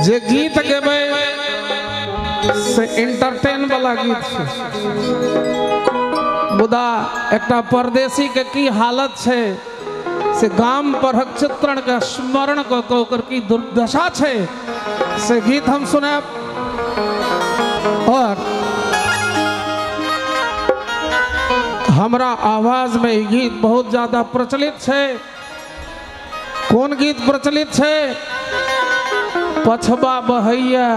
जे गीत गेबै से एंटरटेन वाला गीत छै, मुदा एकटा परदेसी के की हालत छै से गाम परहक चित्रण के स्मरण कऽ कऽ ओकर की दुर्दशा छै से गीत हम सुनायब। और हमरा आवाज में ई गीत बहुत ज्यादा प्रचलित छै। कोन गीत प्रचलित छै? पछबा बहैया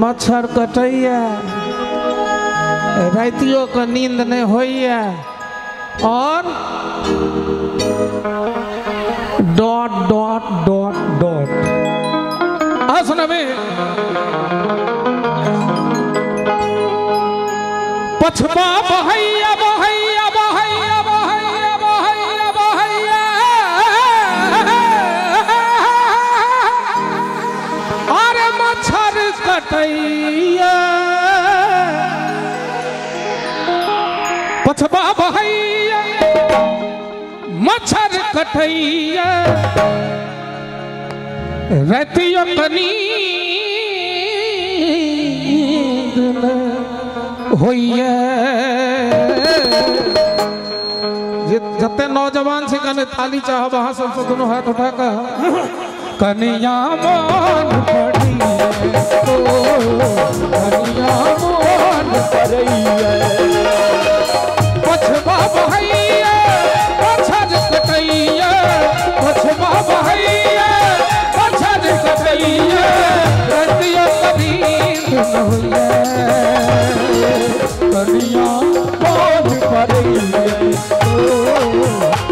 मच्छर कटैया रातियों के नींद नहीं होइया और डॉट डॉट डॉट डॉट। आ सुनबे पछबा बहैया बहैया बहैया बहैया बहैया बहैया अरे मच्छर कटैया पछबा बहैया मच्छर कटैया रतियों के नींद होइया। जते नौजवान छै कने ताली चाहब अहाँ सबसे दोनों हाथ उठा कऽ कनिया मोन पड़ैया ओ कनिया मोन पड़ैया पछबा बहैया मच्छर कटैया पछबा बहैया मच्छर कटैया रतियों के नींद होइया कनिया मोन पड़ैया ओ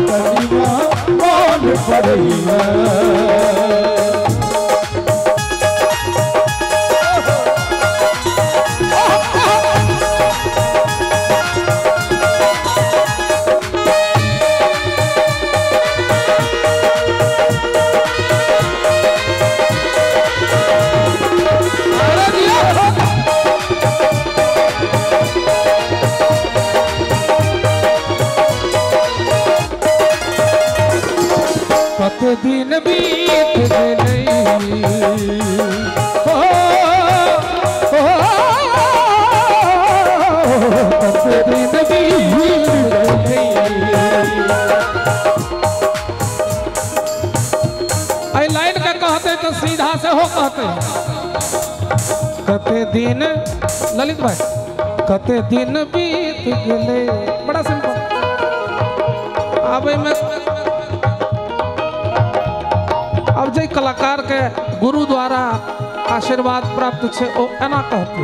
कनिया मोन पड़ैया। कते दिन बीत गेलै हो कते दिन बीत गेलै। एहि लाइन के कहते तो सीधा से हो कहते कते दिन ललित भाई कते दिन बीत गेलै। बड़ा सिंपल। आब एहिमे अब जे कलाकार के गुरु द्वारा आशीर्वाद प्राप्त छे ओ एना कहते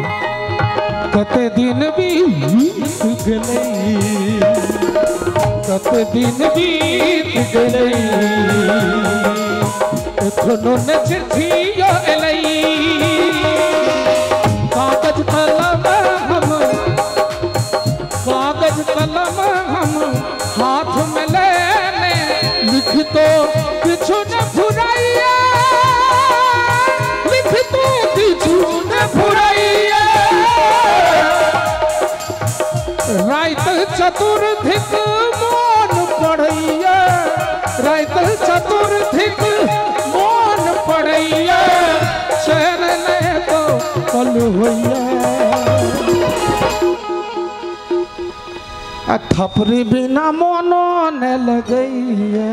कते दिन बीत गेलै कते दिन बीत गेलै एखनो ने चिट्ठियो एलै कागज कलम हम कागज कलम हम हाथ में लेने लिख तो किछु न फुराइया लिख तो किछु न फुराइया रात चतुर्थिक मोन पड़ैया रात चतुर्थिक मोन पड़ैया चैन ने तो पल होइया आ थपरी बिना मोनो ने लगैया।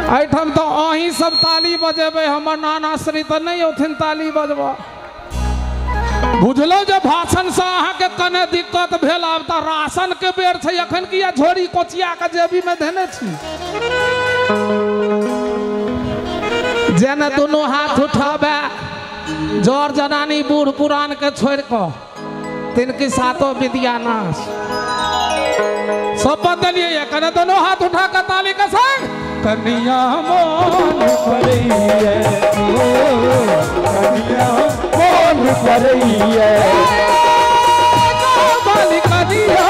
एहिठाम तो अहीं सब ताली बजेबै, हमर नाना श्री तऽ नहि औथिन ताली बजबऽ। बुझलहुँ जे भाषणसँ अहाँके कने दिक्कत भेल। आब तऽ राशन के बेर छै, एखन किया झोरी कोचिया के जेबीमे धेने छी? जेने दुनू हाथ उठाबै जर जनानी बूढ़ पुरान के छोड़ि कऽ तिनकी सातो विद्या नाश। सब बदलिए कने दोनों हाथ उठा के ताली के संग कनिया मोन पड़ैया ओ कनिया मोन पड़ैया बाली कनिया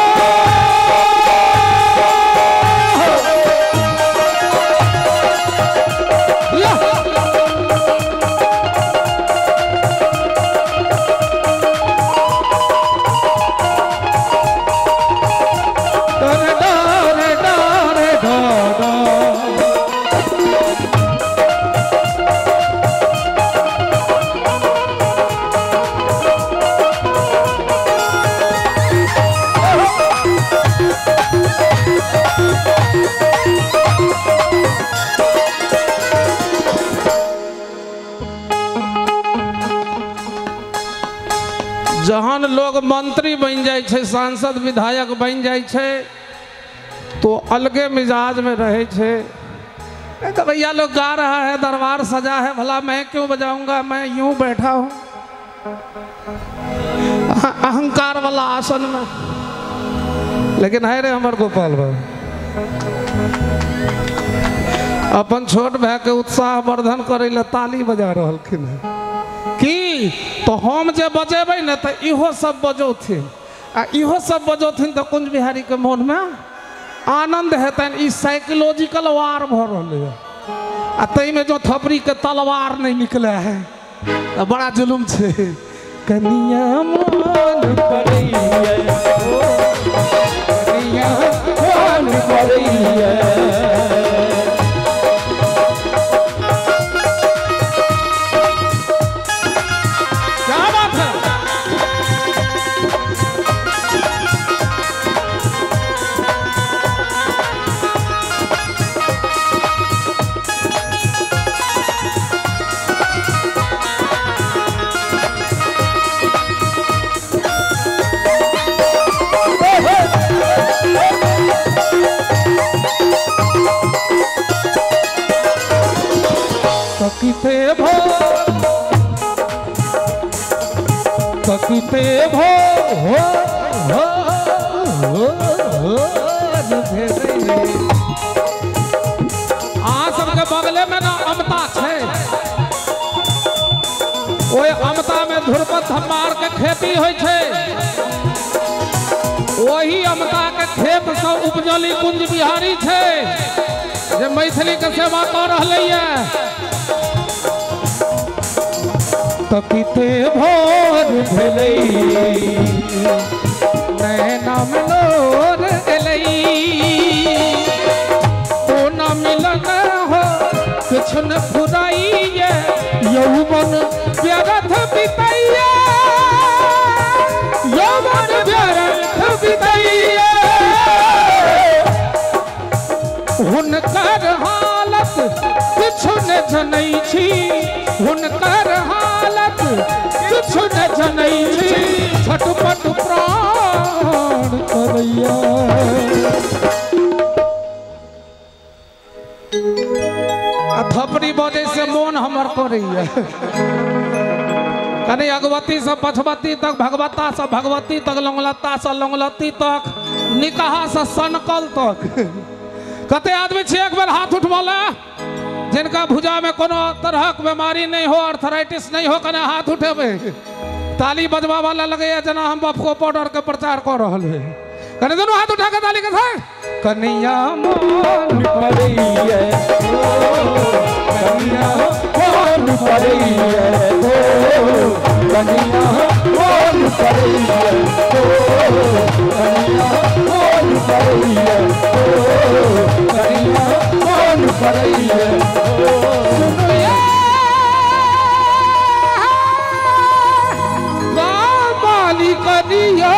डर डर डर डर। मंत्री बनि जाइ छै, सांसद विधायक बनि जाइ छै तो अलगे मिजाज में रहे छै। तो भैया लोग गा रहा है, दरबार सजा है, भला मैं क्यों बजाऊंगा, मैं यूं बैठा हूं अहंकार वाला आसन में। लेकिन है रे हमर गोपाल बाबू अपन छोट भाई के उत्साह वर्धन करे ला ताली बजा रहलखिन है की तो हम जे बजेबै ने तो इहो सब बजौथिन आ इहो सब बजौथिन तो कुंज बिहारी के मन में आनंद हेतनि। ई साइकोलॉजिकल वार भऽ रहलै है आ ताहिमे जो थपड़ी के तलवार नहीं निकले है तो बड़ा जुलुम छै। कनिया मोन करैया, कनिया मोन करैया। क्या बात है। तकिते भो तकिते भो हो हो हो। अहाँ सबके बगले में ना अमता छै, ओहि अमता में ध्रुपद धमार के खेती होइ छै। ओही अमता के खेत से उपजली कुंज बिहारी छै जे मैथिली के सेवा कऽ रहलैया। तकिते भोर भेलै नैना में लोर एलै, कोना मिलन हो किछु न फुराइए, यौवन व्यर्थ बितैया, यौवन व्यर्थ बितैया। हुनकर हालत किछु न जनै छी, हुनकर हालत किछु न जनै छी, छटपट प्राण करैया। आ थपड़ी बजै से मोन हमर करैया। कनि अगबत्ती से पछबत्ती तक, भगवत्ता से भगवती तक, लौंगलत्ता से लौंगलत्ती तक, निकहा से सनकल तक। कते आदमी छियै एक बेर हाथ उठबऽ, जिनका भुजा में कोनो तरहक बीमारी नहीं हो, अर्थराइटिस नहीं हो, कने हाथ उठेबै। ताली बजबा वाला लगैया जेना हम बफको पाउडर के प्रचार कऽ रहल है। कने दुनू हाथ उठा के ताली के साथ कनिया मोन करैया, कनिया मोन करैया, कनिया मोन करैया, कनिया मोन करैया, कनिया मोन करैया। माली कनिया